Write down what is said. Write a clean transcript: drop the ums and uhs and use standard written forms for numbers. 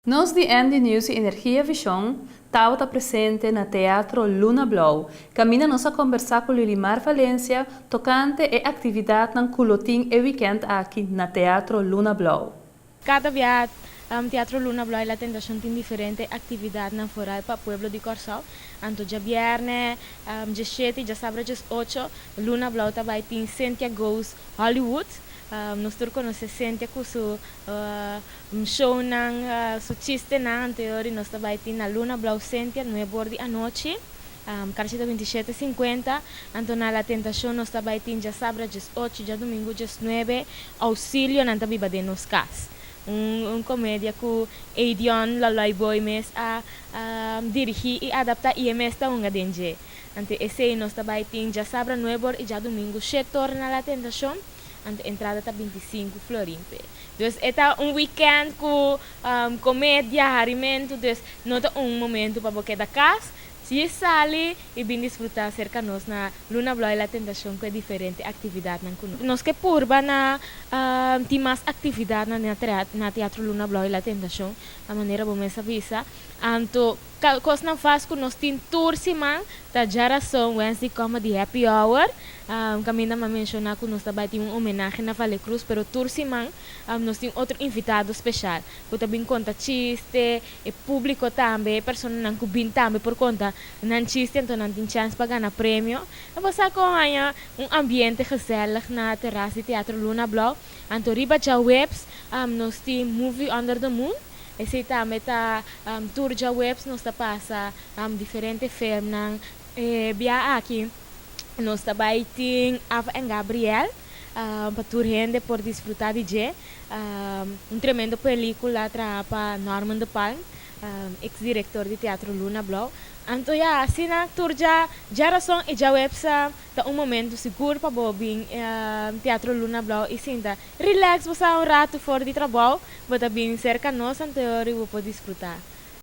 Nos di ND News i Energia Vishon tabata presente na Teatro Luna Blou, kaminda nos a kombersá ku Lilimar Valencia tokante e aktividatnan ku lo tin e wikènt aki na Teatro Luna Blou. Kada bia Teatro Luna Blou i La Tentashon tin diferente aktividatnan foral pa pueblo di Kòrsou. Anto djabièrnè 17 i djasabra 18 Luna Blou ta bai tin Cynthia Goes Hollywood. Nos tur konosé Cynthia ku su shownan, su chistenan. Anto e ora nos ta bai tin na Luna Blou Cynthia 9 or di anochi. Karchi ta 27,50. Anto na La Tentashon nos ta bai tin djasabra 18, djadumingu 19, Ousilio nan ta biba den nos kas. Un komedia ku Edion Laloy Boy mes a dirigí i adaptá i e mes ta hunga den dje. Anto esei nos ta bai tin djasabra 9 or i djadumingu 7 or na La Tentashon. Anto entrada ta 25 florin p'e. Dus e ta un weekend ku komedia, harimentu, dus no ta un momento pa bo keda kas. Si sali i bin disfrutá serka nos na Luna Blou i La Tentashon ku e diferente aktividatnan ku nos. Nos ke purba na tin mas aktividatnan na Teatro Luna Blou i La Tentashon, a manera bo mes a bisa. Anto kosnan fas ku nos tin tur siman ta djarason Wednesday Comedy Happy Hour, kaminda mi a menshoná ku nos ta bai tin un homenahe na Vale Cruz, pero tur siman nos tin otro invitado speshal ku ta bin konta chiste. E públiko tambe, e personanan ku bin tambe por konta nan chiste, anto nan tin chèns pa gana premio. E bo sa kon haña un ambiente gezellig na teras di Teatro Luna Blou. Anto riba djaweps nos tin Movie Under the Moon. Esei tambe ta tur djaweps nos ta pasa diferente filmnan. E bia aki nos ta bai tin Ava en Gabriel pa tur hende por disfrutá di dje. Un tremendo pelíkula trahá pa Norman de Palm, eks direktor di Teatro Luna Blou. Anto ya, asina tur dja djarason i djaweps ta un momentu sigur pa bo bin Teatro Luna Blou i sinta relax bo sa un ratu for di trabou, bo ta bin serka nos anto riba bo por disfrutá.